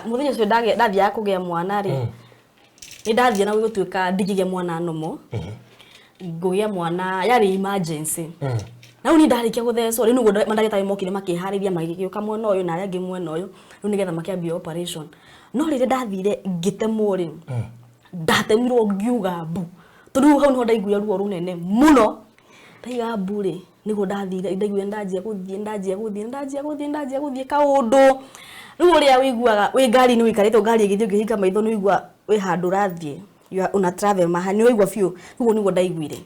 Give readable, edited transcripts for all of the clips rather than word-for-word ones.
Mũthenya ũcio ndathiaga kũgĩa mwana rĩ, nĩ ndathiĩ na gũtuĩka ndingĩgĩa mwana nomo, ngũgĩa mwana yarĩ emergency. Na rĩu niĩ ndarĩkia gũthecwo rĩu nĩguo mandagĩtarĩ mokire makĩharĩria, magĩgĩũka mwena ũyũ na arĩa angĩ mwena ũyũ, rĩu nĩgetha makĩambia operation. No rĩrĩa ndathire ngĩtemwo rĩ, ndatemirwo ngiuga mbu, tondũ rĩu hau nĩho ndaiguire ruo rũnene mũno. Ndaiga mbu rĩ, nĩguo ndathire ndaiguire ndanjia gũthiĩ, ndanjia gũthiĩ, ndanjia gũthiĩ, ndanjia gũthiĩ kaũndũ. Rĩu ũrĩa ũiguaga wĩ ngari-inĩ ũikarĩte ngari ĩgĩthiĩ ũkĩhinga maitho nĩ ũigua wĩ handũ ũrathiĩ, you are una travel mahali, nĩ ũraigua biũ. Rĩu ũguo nĩguo ndaiguire.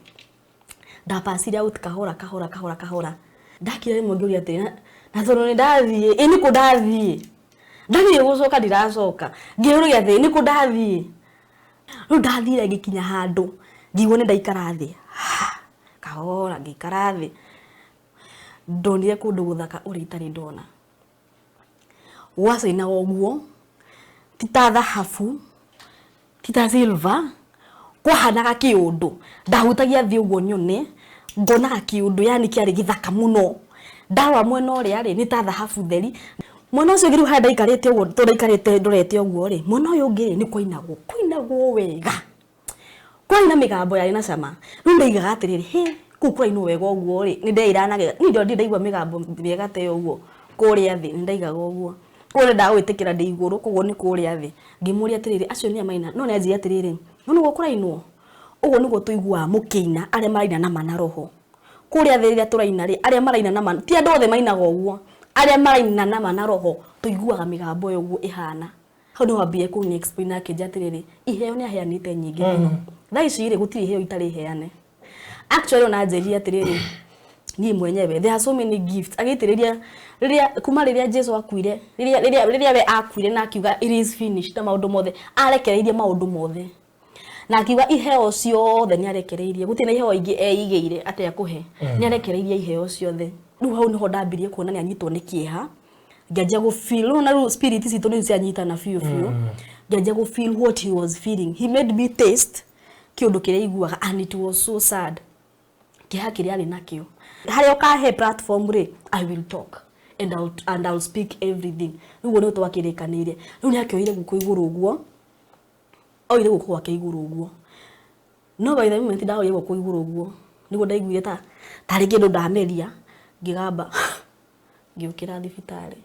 Ndapacire out kahora kahora kahora kahora. Ndakira rĩmwe ngĩũria atĩrĩ, na tondũ nĩ ndathiĩ, ĩ nĩkũ ndathiĩ? Ndathiĩ gũcoka ndiracoka. Ngĩũria atĩrĩ, nĩkũ ndathiĩ? Rĩu ndathire ngĩkinya handũ ngĩigua nĩ ndaikara thĩ, kahora ngĩikara thĩ. Ndonire kũndũ gũthaka ũrĩa itarĩ ndona. Gwacainaga ũguo, ti ta thahabu, ti ta silver, kwahanaga kĩũndũ. Ndahutagia thĩ ũguo nyone, ngonaga kĩũndũ yaani kĩarĩ gĩthaka mũno. Ndarora mwena ũrĩa rĩ, nĩ ta thahabu theri. Mwena ũcio ũngĩ rĩu harĩa ndaikarĩte ũguo, tondũ ndaikarĩte ndorete ũguo rĩ, mwena ũyũ ũngĩ rĩ, nĩ kwainagwo, kwainagwo wega. Kwarĩ na mĩgambo yarĩ na cama. Rĩu ndoigaga atĩrĩrĩ, hĩ, kũu kũrainwo wega ũguo rĩ, nĩ ndeĩraga na niĩ ndirĩ ndaigua mĩgambo mĩega ta ĩyo ũguo kũrĩa thĩ, nĩ ndaigaga ũguo. Koguo ndendaga gwĩtĩkĩra ndĩ igũrũ, koguo nĩ kũrĩa thĩ. Ngĩmũria atĩrĩrĩ, acio nĩa maraina? No nĩ anjĩrire atĩrĩrĩ, no nĩguo kũrainwo? Ũguo nĩguo tũiguaga mũkĩina arĩa maraina na ma na roho. Kũrĩa thĩ rĩrĩa tũraina rĩ, arĩa maraina na ma, ti andũ othe mainaga ũguo, arĩa maraina na ma na roho, tũiguaga mĩgambo ĩyo ũguo ĩhana. Hau nĩho ambire kũnĩ explain akĩnjĩra atĩrĩrĩ, iheo nĩ aheanĩte nyingĩ mũno. Thaa ici rĩ, gũtirĩ iheo itarĩ heane. Actually ona anjĩrire atĩrĩrĩ, niĩ mwenyewe there are so many gifts, agĩitĩrĩria rĩrĩa kuma rĩrĩa Jesu akuire, rĩrĩa we akuire na akiuga it is finished na maũndũ mothe, arekereirie maũndũ mothe. Na akiuga iheo ciothe nĩ arekereirie, gũtirĩ na iheo ingĩ eigĩire atĩ akũhe, nĩ arekereirie iheo ciothe. Rĩu hau nĩho ndambirie kuona nĩ anyitwo nĩ kĩeha, ngĩanjia gũ feel, rĩu na rĩu spirit citũ nĩ cianyitana biũ biũ, ngĩanjia gũ feel what he was feeling. He made me taste kĩũndũ kĩrĩa aiguaga and it was so sad. Kĩeha kĩrĩa arĩ nakĩo. Harĩa ũkahe platform rĩ, I will talk and I'll speak everything. Rĩu ũguo nĩguo twakĩrĩkanĩire. Rĩu nĩ akĩoire guoko igũrũ ũguo, oire guoko gwake igũrũ ũguo. No by the moment ndaoire guoko igũrũ ũguo, nĩguo ndaiguire ta tarĩ kĩndũ ndameria, ngĩgamba ngĩũkĩra thibitarĩ.